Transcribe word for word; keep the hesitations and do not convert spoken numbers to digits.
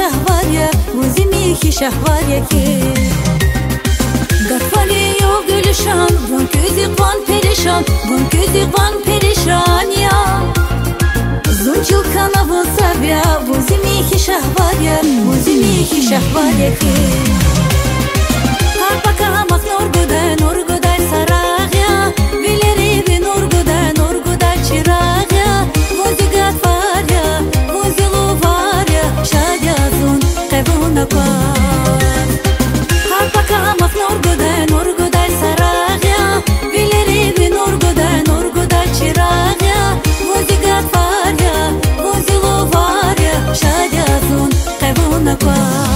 шагьвар я, вун зи михьи шагьвар я хьи. Гатфарин югъ гуьлуьшан, вун куьз икьван перишан, вун куьз икьван перишан я. Зун чил хьана вун сагъ я, вун зи михьи шагьвар я, вун зи михьи шагьвар я хьи. Гьар пака мах нур гудай, нур гудай сарагъ я, вилерив нур гудай, нур гудай чирагъ я. Вун зи гатфар я, вун зи лувар я, шад я зун къе вуна кваз. Гьар пака мах нур гудай, нур гудай сарагъ я, вилерив нур гудай, нур гудай чирагъ я. Вун зи гатфар я, вун зи лувар я, шад я зун къе вуна кваз.